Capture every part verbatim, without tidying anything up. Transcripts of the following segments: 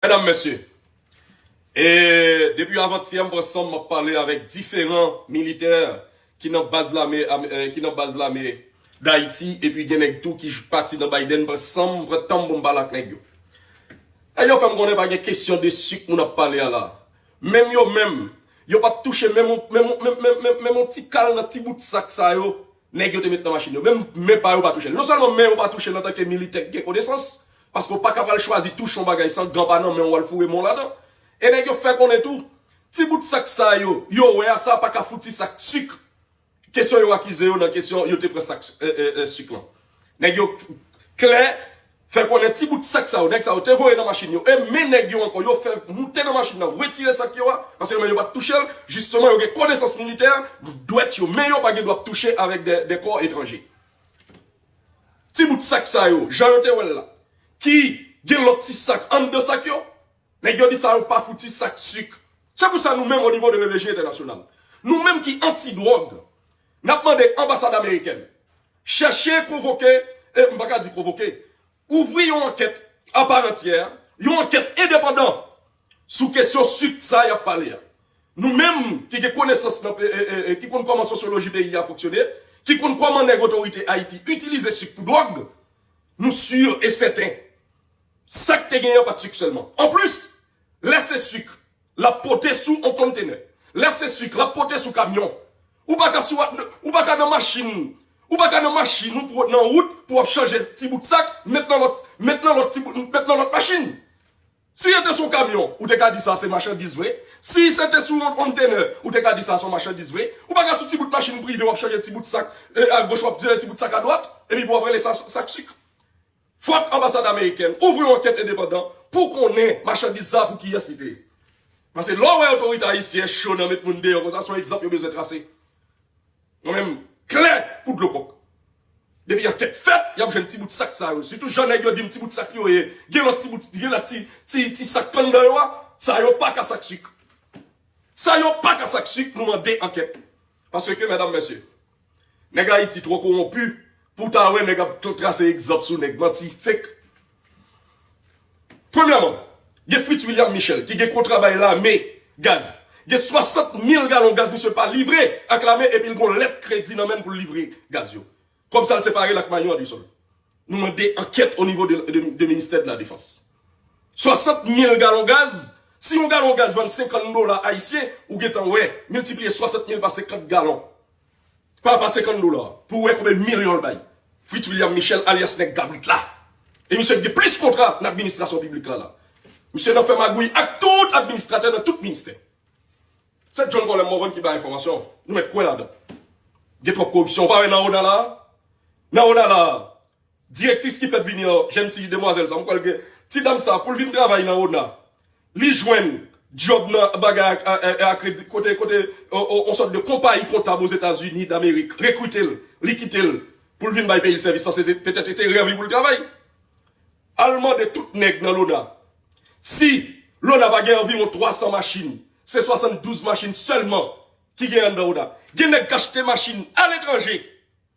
Medam, mesye, e depi avantyè, m pran san m, m ap pale avèk diferan militè ki nan baz lame, am- eh, ki nan baz lame Dayiti, epi gen nèg tou ki j- pati nan Biden, m pran san m, m pran tan m pou m pale ak nèg yo. E yo fè m konnen pa gen kesyon de sik moun ap pale a la. Menm yo menm, yo p ap touche menm, menm, menm, menm, menm, menm yon ti kal nan ti bout sak sa yo, nèg yo te met nan machin yo. Menm men pa yo pa touche l. Non sèlman men yo pa touche l antanke militè ki gen konesans, paske w pa ka pral chwazi touche yon bagay san gan pa nan men w, w al foure men w ladan. E nèg yo fè konnen tou, ti bout sak sa yo, yo wè a sa pa ka fouti sak sik. Kesyon yo akize yo nan kesyon yo te pran sak, eh, eh, eh, sik lan. Nèg yo klè fè konnen ti bout sak sa yo, nèg sa yo te voye nan machin yo. E men nèg yo ankò, yo fè moute nan machin nan, retire sak yo a, paske yo menm yo pa t touche l. Jisteman, yo gen konesans militè, dwèt yo, men yo pa gen dwa ap touche avèk de, de kò etranje. Ti bout sak sa yo, jan yo te wè l la, ki gen lòt ti sak anndan sak yo, nèg yo di sa yo pa fouti sak sik. Se pou sa nou menm o nivo de B B J entènasyonal, nou menm ki anti dwòg, n ap mande anbasad amerikèn chèche konvoke, e m pa ka di konvoke, ouvri yon ankèt aparantyè, yon ankèt endepandan sou kesyon sik sa y ap pale a. Nou menm ki gen konesans nan, e, e, e, e, ki konn kòman sosyoloji peyi a fonksyone, ki konn kòman nèg otorite Ayiti itilize sik pou dwòg, nou si e sèten, sa k te genyen pa t sik sèlman. Anplis, lè se sik, l ap pote sou on kontenè. Lè se sik, l ap pote sou kamyon. Ou pa ka sou, ou pa ka nan machin, ou pa ka nan machin ou pou nan wout pou w ap chanje ti bout sak, met nan lòt, met nan lòt ti bout, met nan lòt machin. Si se te sou kamyon, ou te ka di sa se machandiz vre. Si se te sou yon kontenè, ou te ka di sa se yon machandiz vre. Ou pa ka sou ti bout machin prive w ap chanje ti bout sak, eh, agoch, w ap chanje ti bout sak adwat, epi pou w ap rele sa sak sik. Fòk anbasad amerikèn ouvri yon ankèt endepandan pou konnen machandiz sa pou kiyès li te ye. Paske lè w wè otorite ayisyen cho nan met moun deyò konsa, se yon egzanp yo bezwen trase. Mwen menm, klè kou dlo kòk. Depi ankèt fèt, y ap jwenn ti bout sak sa yo. Sitou jan nèg yo di m ti bout sak yo ye. Gen lòt ti bout, gen lòt ti, ti, ti sak k anndan yo a. Sa yo pa ka sak sik. Sa yo pa ka sak sik, nou mande ankèt. Paske, medam, mesye, nèg Ayiti twò kowonpi pou w ta wè nèg ap t- trase egzanp sou nèg. Manti, fake. Premyèman, gen Fritz William Michel ki gen kontra bay lame gaz. Gen swasant mil galon gaz misye pa livre ak lame epi l gon lèt kredi nan men l pou l livre gaz yo. Kòb sa l separe l ak Mayon Anderson. Nou mande ankèt o nivo de, de, de ministè de la defans. Swasant mil galon gaz, si yon galon gaz vann senkant dola ayisyen, ou gentan wè, miltipliye swasant mil pa senkant galon. Pa, pa senkant dola, pou w wè konbyen milyon l bay. Fritz William Michel, alyas nèg kabrit la. E misye gen plis kontra nan administrasyon piblik la la. Misye nan fè magouy ak tout administratè nan tout ministè. Se John Colem Morvan ki bay enfòmasyon. Nou mèt kwè ladan. Gen twòp koripsyon. Ou pa wè nan ona la? Nan ona la, direktris ki fèt vini an, jèn ti demwazèl sa, m kwè l gen, ti dam sa, pou l vin travay nan ona, li jwenn djòb nan bagay ak, a, a, a kredi, kote, kote, on, on, on sòt de konpayi kontab Ozetazini Damerik rekrite l, li kite l, pou l vin bay peyi l sèvis, paske se te- petèt se te rèv li pou l travay. Al mande tout nèg nan lona. Si lona pa gen anviwon twa san machin, se swasanndouz machin sèlman ki gen anndan lona. Gen nèg k achte machin aletranje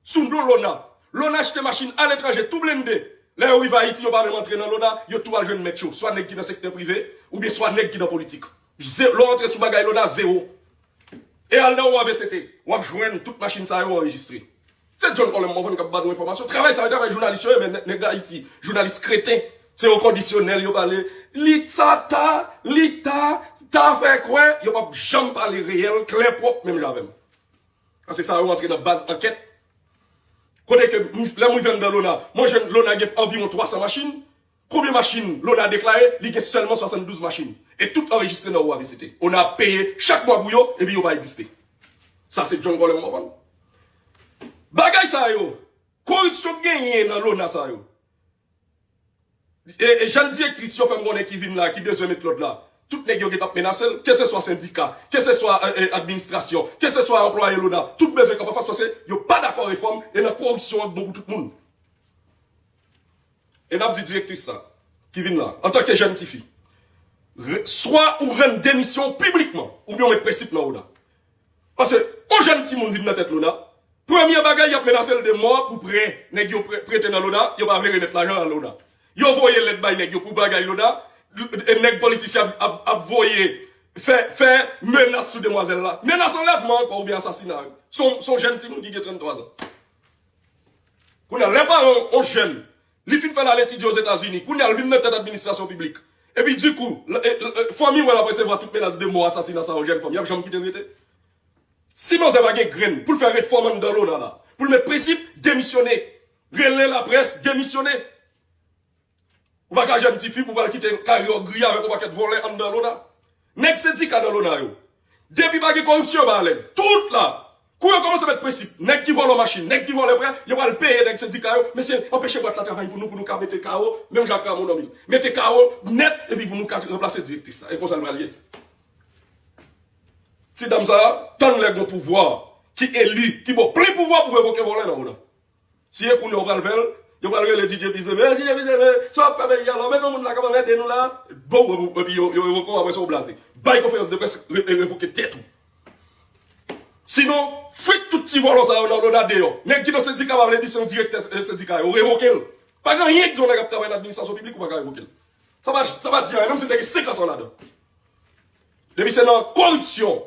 sou non lona. Lona achte machin aletranje tou blende. Lè yo rive Ayiti, yo pa menm antre nan lona, yo tou al jwenn mèt yo, swa nèg ki nan sektè prive, oubyen swa nèg ki nan politik. Ze- lè w antre sou bagay lona, zewo. E al nan O A V C T, w ap jwenn tout machin sa yo anrejistre. Se John Colem Morvan k ap ba nou enfòmasyon. Travay sa yo, travay jounalis yo ye, men nèg, nèg Ayiti, jounalis kreten. Se yo kondisyonèl, yo pale. Li ta, ta, li ta, ta fè kwè, yo p ap janm pale reyèl, klè, pwòp, menm jan avè m. Paske sa yo rantre nan baz ankèt. Kote ke m- lè m rive anndan lona, mwen jwenn lona gen anviwon twa san machin. Konbyen machin lona deklare? Li gen sèlman swasanndouz machin. E tout anrejistre nan O A V C T. Ona ap peye chak mwa pou yo, epi yo pa egziste. Sa se John Colem Morvan. Bagay sa yo, koripsyon k genyen nan lona sa yo. E, e jèn direktris yo fè m konnen ki vin la, ki bezwen met lòd la. Tout nèg yo gentan ap menase l, keseswa sendika, keseswa, e, e, administrasyon, keseswa anplwaye lona, tout bezwen kanpe anfas paske yo pa dakò refòm e nan koripsyon an k bon pou tout moun. E n ap di direktris sa, ki vin la, antanke jèn tifi, re- swa ou rann demisyon w piblikman, oubyen w met prensip nan ona. Paske, yon jèn timoun vin nan tèt lona, premye bagay, y ap menase l de mò pou prè. Nèg yo prè- prete nan lona, yo pa vle remèt lajan nan lona. Yo voye lèt bay nèg yo pou bagay lona, e nèg politisyen ap, ap, ap voye fè, fè menas sou demwazèl la. Menas anlèvman ankò oubyen asasina. Se yon, se yon jèn timoun ki gen trannntwa zan. Kounye a, lè paran yon jèn, li fin fè l al etidye Ozetazini, kounye a, l vin nan tèt administrasyon piblik. Epi, dikou, l- e- e- fanmi w ap resevwa tout menas de mò, asasina sa yon jèn fanm. Y ap janm kite l rete? Si manzè pa gen grenn pou l fè refòm anndan lona la, pou l met prensip, demisyone. Rele laprès, demisyone. Ou pa ka jèn tifi pou w al kite kay yo griye avèk yon pakèt vòlè anndan lona. Nèg sendika nan lona yo. Depi pa gen koripsyon, yo pa alèz. Tout la. Kou yo kòmanse met prensip, nèg ki vòlò machin, nèg ki vòlò prè, yo pral peye nèg sendika yo. Mesye, anpeche bwat la travay pou nou, pou nou ka mete kawo, menm jan ak Rameau nan mil. Mete kawo nèt, epi pou nou ka ranplase direktris la. E konsa l pral ye. Ti dam sa a, tann lè gen pouvwa, ki eli, ki ba w plen pouvwa pou revoke vòlè nan lona. Si e kounye a w pral fè l, yo pral rele D J Fize, men D J Fize, men sa w ap fè peyi a la, w met yon moun la k ap anmède nou la, bon, epi yo, yo revoke w, apre sa w blaze. Bay konferans de près, re- e revoke tèt ou. Sinon, fwit tout ti vòlò sa yo nan lona deyò. Nèg ki nan sendika pa vle di se yon direktè eh, sendika yo, revoke l. Pa gen anyen ki di yon nèg ap travay nan administrasyon piblik ou pa ka revoke l. Sa pa, sa pa di anyen, menm si l te gen senkant an ladan. Depi se nan koripsyon,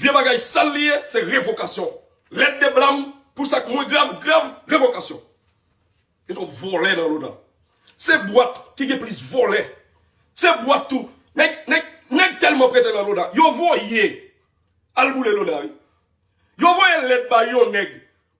vye bagay sal li ye, se revokasyon. Lèt de blam pou sa k mwen grav, grav, revokasyon. Gen twòp vòlè nan lona. Se bwat ki gen plis vòlè. Se bwat tou. Nèg, nèg, nèg tèlman prete nan lona. Yo voye al boule lona, wi. Yo voye lèt ba yon nèg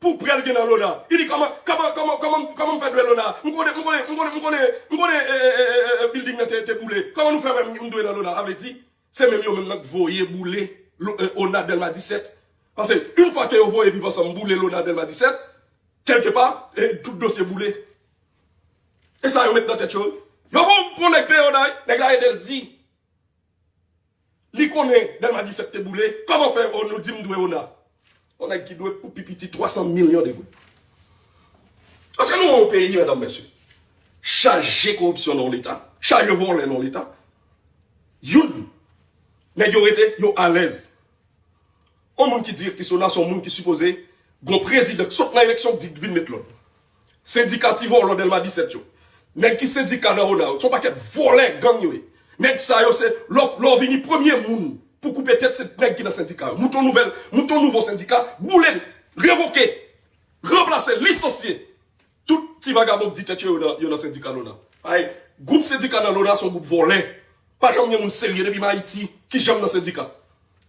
pou prè l gen nan lona. Li di, kòman, kòman, kòman, kòman, kòman m fè dwe lona? M konnen, m konnen, m konnen, m konnen, m konnen eh, eh, eh, eh, eh, building nan te, te boule. Kòman nou fè wè m, m dwe nan lona? Sa vle di, se menm yo menm nan k voye boule lo- eh, ona Dèlma disèt. Paske, yon fwa ke yo voye Viv Ansanm boule lona Dèlma disèt, kèlkepa, eh, tout dosye boule. E sa yo met nan tèt yo. Yo pran pran nèg peye yo nan, nèg la ede l di. Li konnen Dèlma disèt te boule. Kòman fè oh, nou di m dwe ona? Yon nèg ki dwe pou pi piti twa san milyon de goud. Paske nou yon peyi, medam, mesye, chaje koripsyon nan yon leta, chaje vòlè nan yon leta. Youn, nèg yo rete, yo alèz. Yon moun ki direktris ona se yon moun ki sipoze gon prezidan k sot nan eleksyon k di k vin met lòd. Sendika ti vòlò Dèlma disèt yo. Nèg ki sendika nan ona yo, se yon pakèt vòlè gang yo ye. Nèg sa yo se lè w- lè w vini premye moun pou koupe tèt se nèg ki nan sendika yo. Moute yon nouvèl, moute yon nouvo sendika, boule l, revoke, ranplase, lisansye. Tout ti vagabon k di tèt yo yo nan, yo nan sendika lona. Ay, gwoup sendika nan lona se yon gwoup vòlè. Pa janm gen moun serye depi m Ayiti ki janm nan sendika.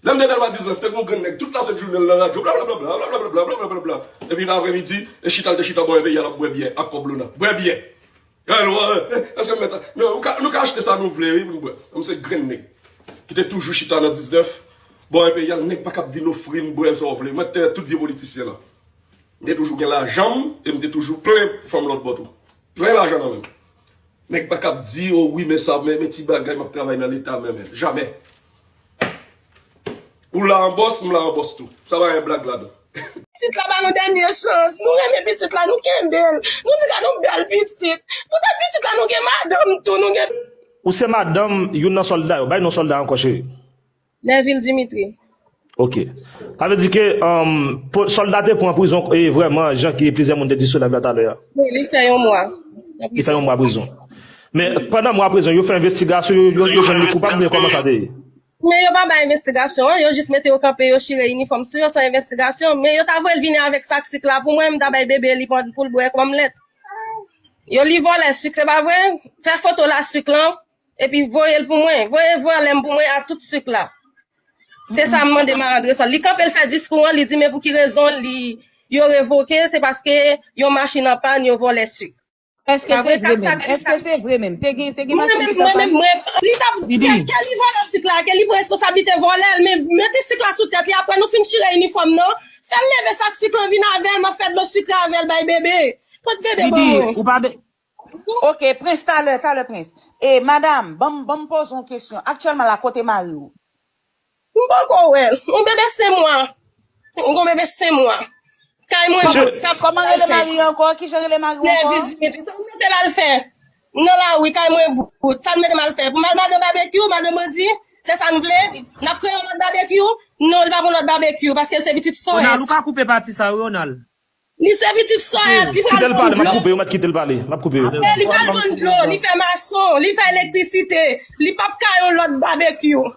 Lè m te Dèlma diznèf, te gen yon grenn nèg tout lasent jounen l nan radyo, blablabla, blablabla, blablabla. Epi nan aprèmidi, e chita l te chita bò yon peyi a l ap bwè byè ak kòb lona. Bwè byè. Èske m mèt, nou ka, nou ka achte sa nou vle, wi, pou n bwè. Mwen se grenn nèg ki te toujou chita nan diznèf, bò yon peyi a, nèg pa kab vin ofri m bwè sa w vle. Mwen te tout vye politisyen la. M te toujou gen lajan m e m te toujou plen fanm lòt bò tou. Plen lajan nan men m. Nèg pa kab di, o wi, men sa, men, men ti bagay, m ap travay nan leta, men, men. Jamè. Ou la an bòs, m la an bòs tou. Sa pa gen blag ladan. Pitit la ba nou dènye chans. Nou renmen pitit la, nou kenbe l. Nou di gade yon bèl pitit. Poutèt pitit la, nou gen madanm tou, nou gen Ou se madanm youn nan sòlda yo. Bay non sòlda ankò, cheri. Neville Dimitri. Ok. Sa vle di ke um, sòlda te pran prizon e vrèman, jan ki plizyè moun te di sou live la talè a. Wi, li fè yon mwa. Li fè yon mwa prizon. Men pandan mwa prizon, yo fè envestigasyon, yo, yo, yo jwenn li koupab, men kòman sa te ye? Men yo pa bay envestigasyon an, yo jis mete yo kanpe, yo chire inifòm sou yo san envestigasyon. Men yo ta voye l vini avèk sak sik la pou mwen, m ta bay bebe li pou l bwè kòm lèt. Yo li vòlè sik, se pa vre? Fè foto la sik lan, epi voye l pou mwen. Voye vòlè m pou mwen a tout sik la. Se sa m mande Marc André Sol. Li kanpe, l fè diskou an, li di men pou ki rezon li yo revoke, se paske yon machin an pàn, yo vòlè sik. Èske se vre menm? Èske se vre menm? Te gen, te gen machin ki t ap pàn? Mwen menm, mwen, li t ap ke, ke li vòlè sik la, ke li pran responsablite vòlè l, men mete sik la sou tèt li, apre nou fin chire inifòm nan, fè l leve sak sik lan vin avè l, m ap fè dlo sikre avè l bay bebe. Pot bebe ban mwen. Ou pa be- Ok, Prince, talè, talè, Prince. E, madam, ban m, ban m poze yon kesyon. Aktyèlman la, kote mari w? M poko wè l. Yon bebe senk mwa. M gon bebe senk mwa. Kay mwen bout. Sa kòman rele mari ankò? Kijan rele mari ankò? Neville Dimitri. Sa m mete l al fè? Nan lari, kay mwen bout. Sa l mete m al fè? Pou m al madan babekyou, madan mandi? Se sa n vle? N ap kreye yon lòt babekyou? Non, li pa pou lòt babekyou, paske l se pitit sòyèt. Ronald, ou ka koupe pati sa, wi, Ronald. Li se pitit Sòyèt, li pral vann dlo. Kite l pale, m ap koupe yo, m ap kite l pale, m ap koupe yo. E li pral vann dlo, li fè mason, li fè elektrisite, li p ap ka yon lòt babekyou.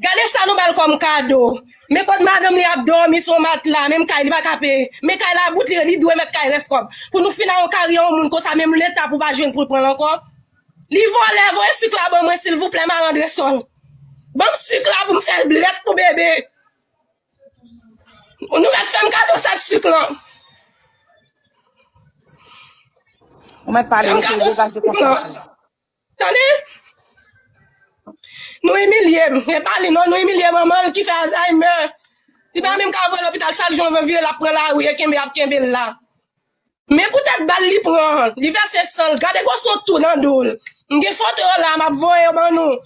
Gade sa nou ba l kòm kado. Men kot madanm li ap dòmi sou yon matla, menm kay li pa ka peye. Men kay la bout, li, li dwe mèt kay rès kòb. Pou nou fin a yon karyè yon moun konsa, menm leta pou pa jwenn pou l pran l ankò. Li vòlè, voye sik la ban mwen, silvouplè, malandresòl. Ban m sik la pou m fè lèt pou bebe. Nou mèt fè m kado sèt sik lan. Ou mèt pale, mesye, degaje konsa. Tande? Nou imilye m. E pa li non, nou imilye manman l ki fè Alzheimer. Li pa menm ka voye lopital, chak jou anvan vire l ap pran lari e kenbe ap kenbe l la. Men poutèt bal li pran an, li vèse san l, gade gwo son tou nan do l. M gen foto yo la, m ap voye yo ban nou.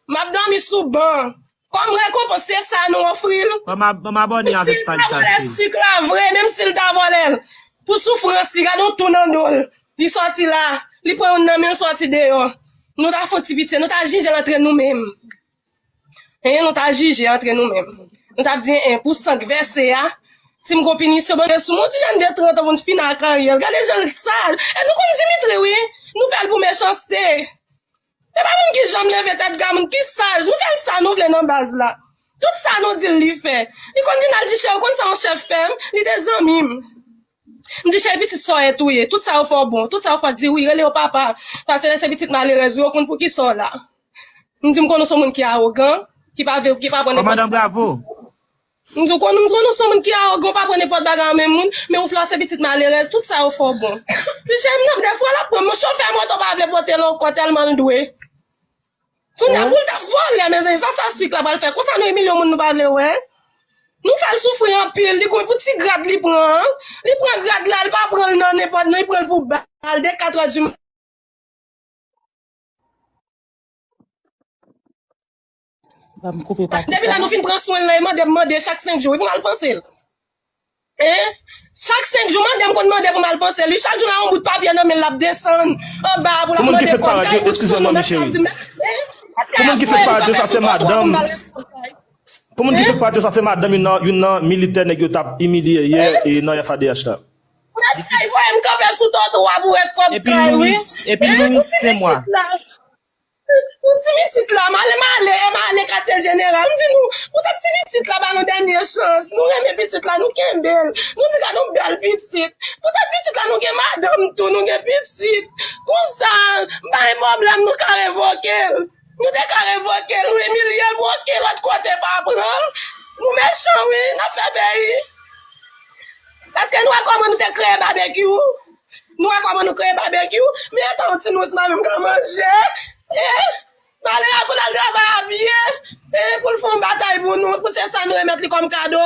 M ap dòmi sou ban. Kòm rekonpans, se sa nou ofri l. Ban m ab-, ban m abòne avèk paj sa tou. Menm si l ta vòlè sik la vre, menm si l ta vòlè l, pou soufrans li, gade yon tou nan do l. Li sòti la, li pran youn nan men l sòti deyò. Nou ta fè yon ti pitye, nou ta jije l antre nou menm. Hein, nou ta jije antre nou menm. Nou ta di, hein, pou san k vèse a, si m gon pinisyon, ban m sou mwen, yon ti jèn de trant an, moun fin a karyè l. Gade jan l saj. E nou konn Dimitri, wi. Nou fè l pou mechanste. E pa moun ki janm leve tèt, gade moun ki saj. Nou fè l sa nou vle nan baz la. Tout sa nou di l, li fè. Li konn vin al di chè, ou konn sa yon chèf fè m? Li te zanmi m. M di, cheri, pitit sa w ye tou ye. Tout sa yo fè w bon. Tout sa yo fè w di wi, rele yo papa. Paske lè se pitit malerèz ou ye, ou konn poukisa w la. M di, m konnen w se yon moun ki awogan, ki pa vle, ki pa pran nenpòt. Kòmandan Bravo. M di, w konnen, m konnen w se yon moun ki awogan, w pa pran nenpòt bagay an men moun, men ou lè w se pitit malerèz, tout sa yo fè w bon. M di, cheri, m nan, defwa l ap pran m, chofè moto pa vle pote l ankò tèlman l dwe. Kounye a, pou l t ap vòlè, mezanmi, sa, sa sik la pral fè. Konsa nou imilye yon moun nou pa vle wè. Nou fè l soufri anpil, li konn pou ti grad li pran an. Li pran grad la, li pa pran l nan nenpòt, li pran l pou bal, de katrè di maten. Ban m koupe pati. Depi lè nou fin pran swen l la, e mande m mande chak senk jou, wi, pou m al panse l. Hein? Chak senk jou, mande m konn mande pou m al panse l. Wi, chak jou la, yon bout papye nan men l, l ap desann anba pou l ap mande kòb kay pou sou nou, mèt sa di, mèt, hein? Pou moun ki fèk parèt yo, sa se madanm. Pou moun ki fèk parèt yo, sa se madanm youn nan, youn nan militè nèg yo t ap imilye yè, e, nan F A D H la. Mèt kay voye m kanpe sou twotwa pou rès kòb kay, wi. Epi Louis, epi Louis, se mwa. Pou ti pitit la, m ale, m ale, e m ale katye jeneral. M di nou, poutèt ti pitit la ba nou dènye chans. Nou renmen pitit la, nou kenbe l. Nou di gade yon bèl pitit. Poutèt pitit la, nou gen madanm tou, nou gen pitit. Konsa, m pa gen pwoblèm, nou ka revoke l. Nou te ka revoke l, nou imilye l, pou okenn lòt kote pa pran l. Nou mechan, wi, n ap fè peyi. Paske nou wè kòman nou te kreye babekyou. Nou wè kòman nou kreye babekyou. Men etan yon ti nous pa menm ka manje. E, malere a pou l al travay a pye. E, pou l fè yon batay pou nou, pou se sa nou remèt li kòm kado.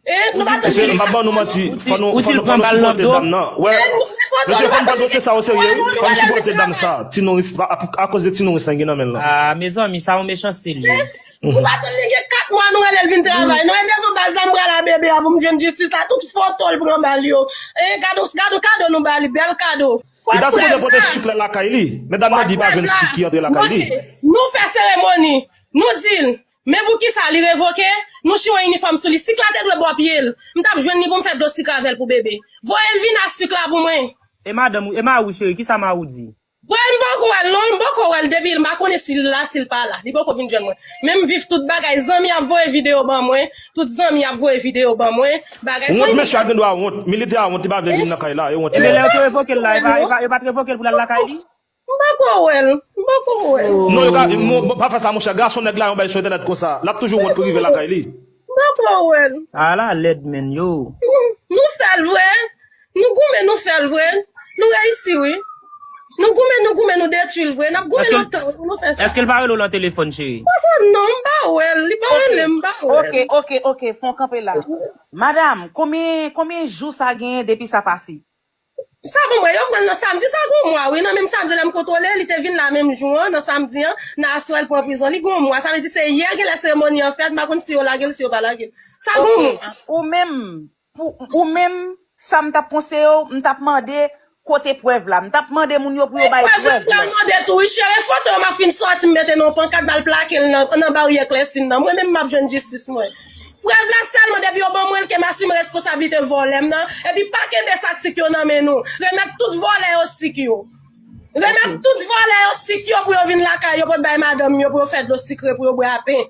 E, nou pa tann. Mesye, m p ap ban nou manti. Fò nou, fò nou, fò nou sipòte dam nan. Wè, mesye, fò nou pran dosye sa o serye, wi. Fò nou sipòte dam sa. Ti nouris, a, a, akoz de ti nouris lan gen nan men l lan. Ah, mezanmi, sa yon mechanste l ye. Nou pa tann li gen kat mwa, nou rele l vin travay. Nou rele devan baz la, m pral a bebe a pou m jwenn jistis la. Tout foto l pran bal yo. E, gade, gade kado nou ba li, bèl kado. Li ta sipoze pote sik la lakay li. Men dam nan di pa jwenn sik ki antre lakay li. Nou fè seremoni. Nou di l, men poukisa li revoke? Nou chire yon inifòm sou li. Sik la te dwe bò pye l. M t ap jwenn li pou m fè dlo sik avè l pou bebe. Voye l vin a sik la pou mwen. E madanm ou, e mari w cheri, kisa mari w di? Mwen, m poko wè l non, m poko wè l depi, m pa konnen si l la, si l pa la. Li poko vin jwenn mwen. Men m viv tout bagay, zanmi ap voye videyo ban mwen, tout zanmi ap voye videyo ban mwen. Bagay sa. Wont, mesye a gen dwa wont, militè a wont, li pa vle vin nan kay la, e wont. Ebyen lè yo te revoke l la, e pa, e pa, yo pa t revoke l pou l al lakay li? M poko wè l, m poko wè l. Non, yo ka, mo-, pa fè sa, monchè, gason nèg la, yon bay sou entènèt konsa, l ap toujou wont pou rive lakay li. M poko wè l. Ala lèd, menn, yo. Nou fè l vre. Nou goumen, nou fè l vre. Nou reyisi, wi. Nou goumen, nou goumen, nou detwi l vre. N ap goumen lontan wi pou nou fè sa. Èske l pa rele w nan telefòn, cheri? M pa konn non, m pa wè l. Li pa rele m, m pa wè l. Ok, ok, ok, fè w kanpe la. Madanm, konbyen, konbyen jou sa genyen depi sa pase? Sa bon, mwen, yo pran l nan samdi, sa gon mwa, wi. Nan menm samdi, lè m kontwole, li te vin la menm jou an, nan samdi an, nan aswè, l pran prizon. Li gon mwa, sa vle di se yè, genlè seremoni an fèt, m pa konn si yo lage l, si yo pa lage l. Sa gon mwa. Ok, ou menm, Pou, ou menm, sa m t ap konseye w, m t ap mande kote prèv la. M t ap mande moun yo pou yo bay prèv la. Prèv la, m mande tou, wi, cheri, foto yo m ap fin sòti, m mete nan yon pankat, m al plake l nan, nan baryè Klèsin nan. Mwen menm, m ap jwenn jistis mwen. Prèv la sèlman depi yo ban mwen l ke m asime responsablite vòlè m nan, epi pa kenbe sak sik yo nan men nou. Remèt tout vòlè yo sik yo. Remèt tout vòlè yo sik yo pou yo vin lakay yo, pou yo bay madanm yo, pou yo fè dlo sikre, pou yo bwè a pen.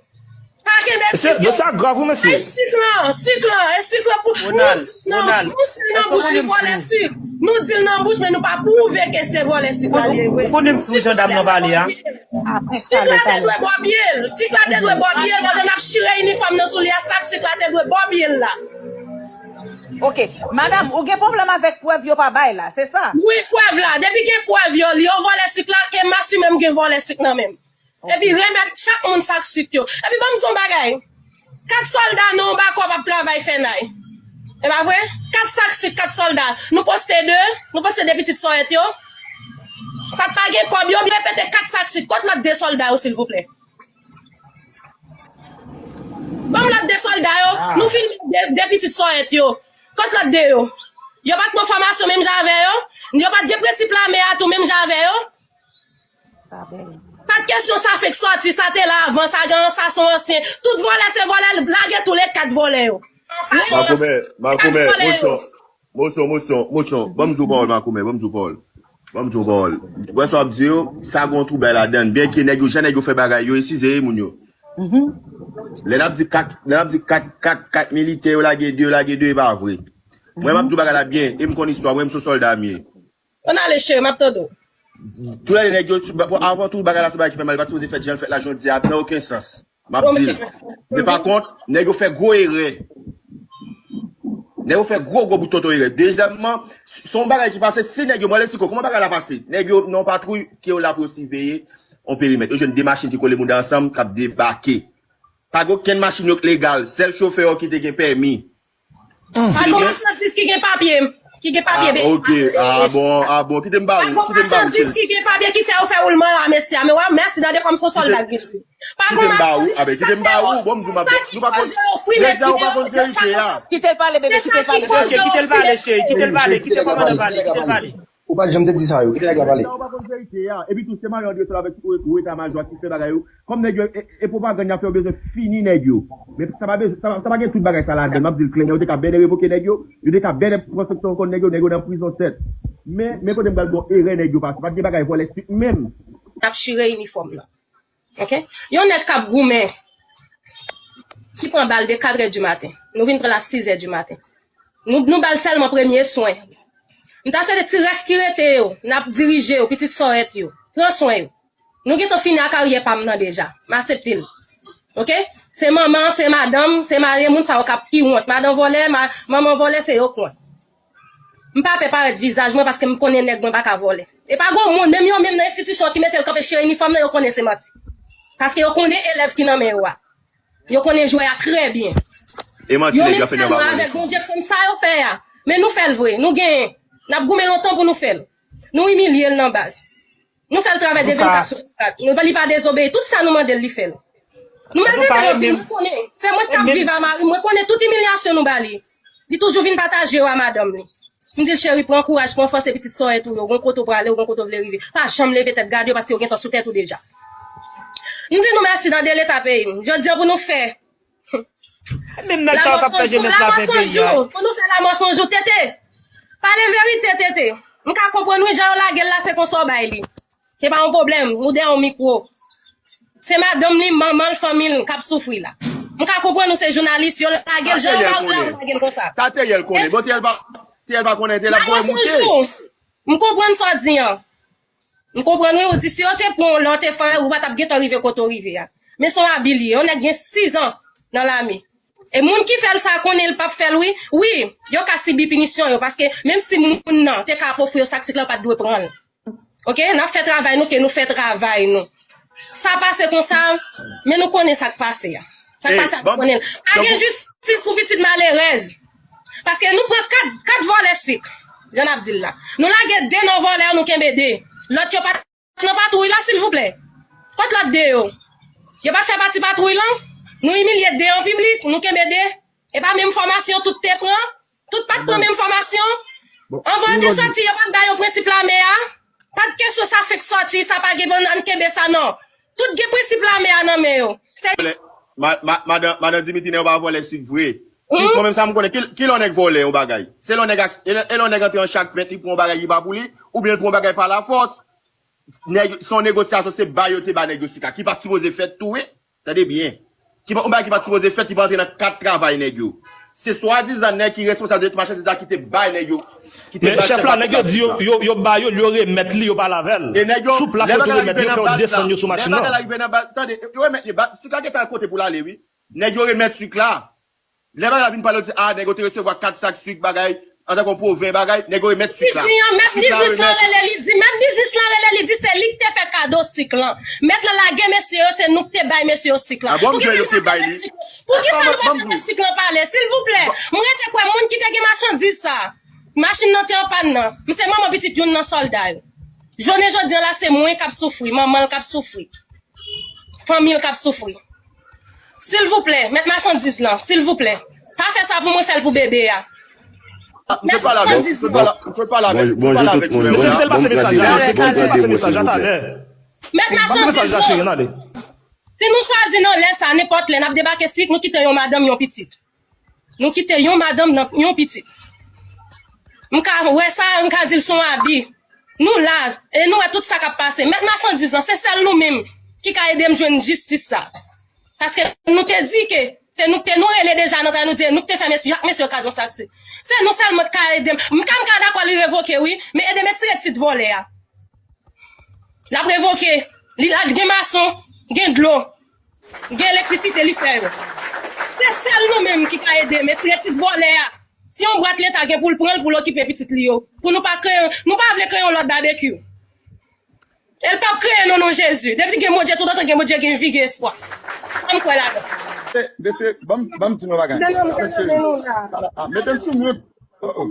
Pa kenbe sik yo. Dosye a grav wi mesye. Ay sik lan, sik lan, e sik lan pou nou di l nan bouch li vòlè sik. Nou di l nan bouch men nou pa pwouve ke se vòlè sik la li ye vre. Ou konnen m sou jan dam nan pale a. Sik la te dwe bò pye l. Sik la te dwe bò pye l pandan n ap chire inifòm nan sou li a, sak sik la te dwe bò pye l la. Ok, madanm, ou gen pwoblèm avèk prèv yo pa bay la, se sa? Wi, prèv la. Depi gen prèv yo, yo vòlè sik la, ke m asime m gen vòlè sik nan men m. Epi remèt chak moun sak sik yo. Epi ban m di w yon bagay. Kat sòlda nan yon bako p ap travay fènay. E pa vre? Kat sak sik, kat sòlda. Nou poste de, nou poste de pitit sòyèt yo. Sa k pa gen kòb yo, repete kat sak sik. Kot lòt de sòlda yo, silvouplè? Ban m lòt de sòlda yo. Nou fin de, de pitit sòyèt yo. Kot lòt de yo? Yo pa t pran fòmasyon menm jan avè yo? Yo pa t gen prensip lame a tou menm jan avè yo? Pa t kesyon sa fenk sòti, sa te la avan, sa gen sa se yon ansyen. Tout vòlè se vòlè, lage tou le kat vòlè yo. Makomè, makomè, mosyon, mosyon, mosyon, mosyon, ban m di w pawòl makomè, ban m di w pawòl. Ban m di w pawòl. Ou wè sa w ap di yo, sa gen yon twoubay ladan l. Byenke nèg yo, jan nèg yo fè bagay yo, e size moun yo. Lè n ap di kat, lè n ap di kat, kat, kat militè yo lage de, yo lage de, e pa vre. Mwen m ap di w bagay la byen, e m konn istwa, mwen m se yon sòlda m ye. Ann ale cheri, m ap tande w. Tou lè de nèg yo, avan tou bagay la se bagay ki fè mal, li pa t sipoze fèt jan l fèt la jodi a, nan okenn sans. M ap di l. Men pa kont, nèg yo fè gwo erè. Nèg yo fè gwo gwo bout tonton erè. Dezyèmman, se yon bagay ki pase, si nèg yo, mwen eksplike w kòman bagay la pase. Nèg yo nan yon patwouy ke yo la pou yo siveye yon perimèt. Yo jwenn de machin ki kole bouda ansanm k ap debake. Pa gen okenn machin yo k legal, sèl chofè yo ki te gen pèmi. Pa gen machandis ki gen papye, ki gen papye. Ah, ok, ah bon, ah bon, kite m ba ou, kite m ba ou. Pa gen machandis ki gen papye ki fè yo fè woulman la, mesye. Men w a mèsi, tande kòm se yon sòlda k vin di. Pa gen machandis ki fè yo. Kite m ba ou, ah ben, kite m ba ou, bon, m di w, m ap, nou pa konn, deja ou pa konn verite a. Kite l pale, bebe, kite l pale, cheri, kite l pale, kite kòmandan pale, kite l pale. Ou pa t janm te di sa yo. Kite nèg la pale. Sa ou pa konn verite a. Epi tou, se Mario André sèl avèk tout eta majò a ki fè bagay yo. Kòm nèg yo, e, e pwopagann y ap fè, yo bezwen fini nèg yo. Men sa pa bezwen, sa, sa pa gen tout bagay sa ladan. M ap di l klè, yo te ka bèlè revoke nèg yo. Yo te ka bèlè pran sanksyon kont nèg yo, nèg yo nan prizon sèt. Men, men kote m pral bon erè nèg yo pase. Pa t gen bagay vòlè strik menm. N ap chire inifòm nan. Ok? Yon nèg k ap goumen, ki pran bal de katrè di maten. Nou vin pran l a sizè di maten. Nou, nou ba l sèlman premye swen. M ta swete ti rès ki rete yo, n ap dirije yo, pitit sòyèt yo. Pran swen yo. Nou gentan fini a karyè pa m nan deja. M aksepte l. Ok? Se manman, se madanm, se mari moun sa yo k ap ki wont. Madanm vòlè, ma, manman vòlè, se yo k wont. M pa pè parèt vizaj mwen paske m konnen nèg mwen pa ka vòlè. E pa gon moun, menm yo menm nan enstitisyon ki mete l kanpe chire inifòm nan, yo konnen se manti. Paske yo konnen elèv ki nan men yo a. Yo konnen jwè a trè byen. Yo met sèlman avèk Bondye konn sa yo fè a. Men nou fè l vre, nou genyen. N ap goumen lontan pou nou fè l. Nou imilye l nan baz. Nou fè l travay de vennkat sou vennkat. Nou, li pa dezobeyi. Tout sa nou mande l, li fè l. Nou maltrete l anpil, mwen konnen. Se mwen k ap viv a mari m, mwen konnen tout imilyasyon nou ba li. Li toujou vin pataje yo a madanm li. M di l, cheri, pran kouraj, pran fòs, se pitit sòyèt ou yo, gon kote w prale, ou gon kote w vle rive. Pa janm leve tèt gade yo, paske yo gentan sou tèt ou deja. M di nou mèsi nan de leta peyi m. Jodi a pou nou fè Menm nèg sa yo k ap fè jenès la fen peyi a. Pou nou fè lamò se yon jou, Tete. Pale verite, Tete. M ka konprann wi, jan yo lage l la, se konsa w bay li. Se pa yon pwoblèm, ou dèyè yon mikwo. Se madanm li, manman l, fanmi l k ap soufri la. M ka konprann ou se jounalis, yo lage l jan yo ba ou la, ou lage l konsa. Sa Teyèl konnen. Bon, Teyèl pa, Teyèl pa konnen, Teyèl ap voye moute. M konprann sa w di an. M konprann wi, ou di si yo te pran w lè w te fè, ou pa t ap gentan rive kote w rive a. Men se yon abi li ye. Yon nèg gen sizan nan lame. E moun ki fè l sa konnen l p ap fè l wi. Wi, yo ka sibi pinisyon yo, paske menm si moun nan te ka ap ofri yo sak sik la, yo pa t dwe pran l. Ok, n ap fè travay nou, ke nou fè travay nou. Sa pase konsa, men nou konnen sa k pase a. Sa k pase a, nou konnen l. Pa gen jistis pou pitit malerèz. Paske nou pran kat, kat vòlè sik, jan n ap di l la. Nou lage de nan vòlè yo, nou kenbe de. Lòt yo pa t nan patwouy la, silvouplè. Kot lòt de yo? Yo pa t fè pati patwouy lan? Nou imilye de an piblik, nou kenbe de. E pa menm fòmasyon tout te pran? Tout pa t pran menm fòmasyon? Anvan yo te sòti, yo pa t ba yo prensip lame a? Pa t kesyon sa fenk sòti, sa pa gen, bon, ann kenbe sa, non. Tout gen prensip lame a nan men yo. Se Ma- ma- Madan madan Dimitri, nèg yo pa vòlè sik vre. Pitit mwen menm sa m konnen, ki ki lè yon nèg vòlè yon bagay? Se lè yon nèg ak- e lè e lè yon nèg antre an chak pent, li pran yon bagay ki pa pou li, oubyen li pran yon bagay pa lafòs. Nèg se yon negosyasyon, se bay yo te bay nèg yo sik la, ki pa t sipoze fèt tou wi. Tande byen. Ki pa yon bagay ki pa t sipoze fèt, ki pa antre nan kad travay nèg yo. Se swadizan nèg ki responsab de machandiz la ki te bay nèg yo ki te Men bay chèf chèf la, la nèg yo di yo, yo, yo ba yo l, yo remèt li, yo pale avè l. E nèg yo, Sou plas lè yo te bagay la remèt rive li, yo nan fè yo baz la, desann yo sou lè machin bagay nan. La rive nan baz, tande, yo remèt li, baz, sik la gentan kote pou l ale, wi. Nèg yo remèt sik la. Lè bagay la vin pale, yo di, a, nèg yo te resevwa kat sak sik, bagay, antanke yon pwoven, bagay, nèg yo remèt sik la. Li di an, mèt biznis lan rele, li di, mèt biznis lan rele, li di, se li ki te fè kado sik lan. Mèt lan lage mesye yo, se nou ki te bay mesye yo sik lan. A bon, Poukisa nou pa fè mèt sik lan? Poukisa nou pa fè mèt sik lan pale? Silvouplè, m rete kwè moun ki te gen machandiz sa, machin nan te an pàn nan, m se manman pitit youn nan sòlda yo. Jounen jodi an la, se mwen k ap soufri, manman l k ap soufri, fanmi l k ap soufri. Silvouplè, mèt machandiz lan, silvouplè. Pa fè sa pou mwen, fè l pou bebe a. Mèt machandiz lan. Bonjou tout moun. Mesye, kite l pase mesaj la, mesye, kite l pase mesaj la talè. Mèt machandiz lan. Si nou chwazi nan lè sa, nenpòt lè, n ap debake sik, nou kite yon madanm, yon pitit. Nou kite yon madanm nan yon pitit. M ka wè sa, m ka di l se yon abi. Nou la, e nou wè tout sa k ap pase. Mèt machandiz lan, se sèl nou menm ki ka ede m jwenn jistis sa. Paske nou te di ke se nou k te, nou rele deja nan kay, nou di nou k te fè mesye, ak mesye yo kad yon sak sik. Se nou sèlman k ka ede m. M ka, m ka dakò li revoke, wi, men ede m retire tit vòlè a. L ap revoke. Li la, gen mason, gen dlo, gen elektrisite li fè yo. Se sèl nou menm ki ka ede m retire tit vòlè a. Si yon bwat Leta gen pou l pran l pou l okipe pitit li yo. Pou nou pa kreye, nou pa vle kreye yon lòt babekyou. E l p ap kreye non non Jezi. Depi gen Bondye, toutotan gen Bondye, gen vi, gen espwa. Ann kwè ladan. Mesye, ban m ban m di nou bagay. Mesye, ala, a, mete m sou mute. Oh, oh.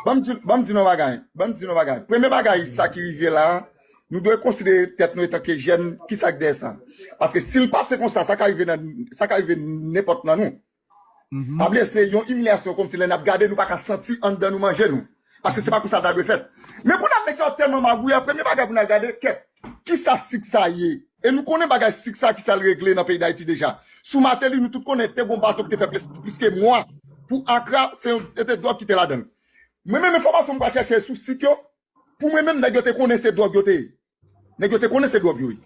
Ban m di, ban m di nou bagay. Ban m di nou bagay. Premye bagay, sa ki rive la, nou dwe konsidere tèt nou etanke jèn, ki sa k dèyè sa. Paske si l pase konsa, sa ka rive nan, sa ka rive nenpòt nan nou. Pa bliye, se yon imilyasyon kòmsi lè n ap gade, nou pa ka santi anndan nou manje nou. Paske se pa konsa l ta dwe fèt. Men kounye a, nèg sa yo tèlman magouya, premye bagay pou n al gade, kèt, kisa sik sa ye? E nou konnen bagay sik sa, kisa l regle nan peyi Dayiti deja. Sou Martelly, nou tout konnen, te gon bato ki te fè plis, plis ke mwa pou Akra, se yon, se te dwòg ki te ladan l. Mwen menm, enfòmasyon m pral chèche sou sik yo, pou mwen menm, nèg yo te konnen se dwòg yo te ye. Nèg yo te konnen se dwòg yo ye.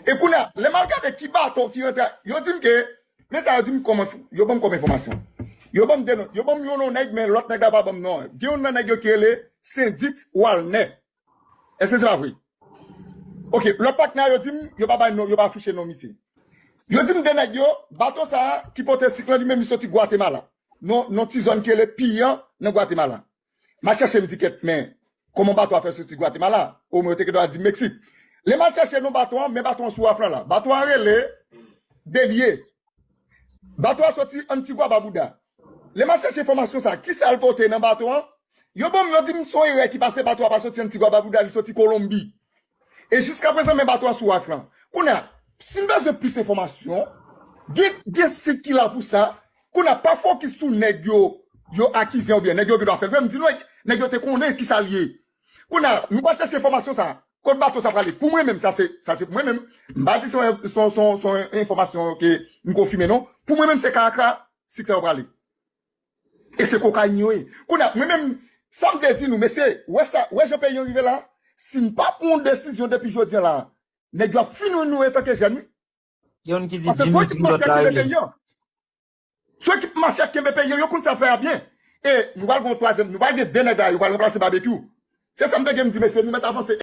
E kounye a, lè m al gade ki bato ki rantre, yo di m ke, men sa yo di m kòm, yo ban m kòm enfòmasyon. Yo ban m de non, yo ban m yon non nèg, men lòt nèg la pa ban m non an. Gen youn nan nèg yo ki rele Sendit Walnè. Èske se pa vre? Ok, lòt patnè a yo di m, yo pa bay non, yo pa afiche non misye. Yo di m de nèg yo, bato sa a ki pote sik lan, li menm li soti Gwatemala. Non, non ti zòn ki rele Piyan nan Gwatemala. M al chèche, m di kèt, men kòman bato a fè soti Gwatemala? Omwen yo te gen dwa di Meksik. Lè m al chèche non bato an, men bato an sou raf lan la. Bato an rele Belye. Bato a soti Antigua Barbuda. Lè m al chèche enfòmasyon sa, kisa l pote nan bato an? Yo ban m, yo di m se yon erè ki pase, bato a pa soti Antigua Barbuda, li soti Kolonbi. E jiskaprezan, men bato a sou raf lan. Kounye a, si n bezwen plis enfòmasyon, gen, gen sit ki la pou sa. Kounye a, pa fokis sou nèg yo, yo akize oubyen nèg yo gen dwa fè l vre. M di nou, nèg yo te konnen kisa l ye. Kounye a, nou pral chèche enfòmasyon sa. Kot bato sa prale? Pou mwen menm, sa se, sa se pou mwen menm. M pa di se yon, se yon, se yon, se yon enfòmasyon ke m konfime non. Pou mwen menm, se Akra sik sa yo prale. E se kokayin yo ye. Kounye a, mwen menm, sa m vle di nou, mesye, wè sa, wè jan peyi an rive la, si n pa pran yon desizyon depi jodi an la, nèg yo ap fini nou antanke jèn, wi. Gen youn ki di Paske se yon ekip Dimitri, mafya lòt ki la kenbe rele. Peyi an. Se yon ekip mafya ki kenbe peyi an, yo konn sa fè a byen. E nou pral gen yon twazyèm, nou pral gen de nèg la, yo pral ranplase Babekyou. Se sa m te gen m di, mesye, nou mèt avanse.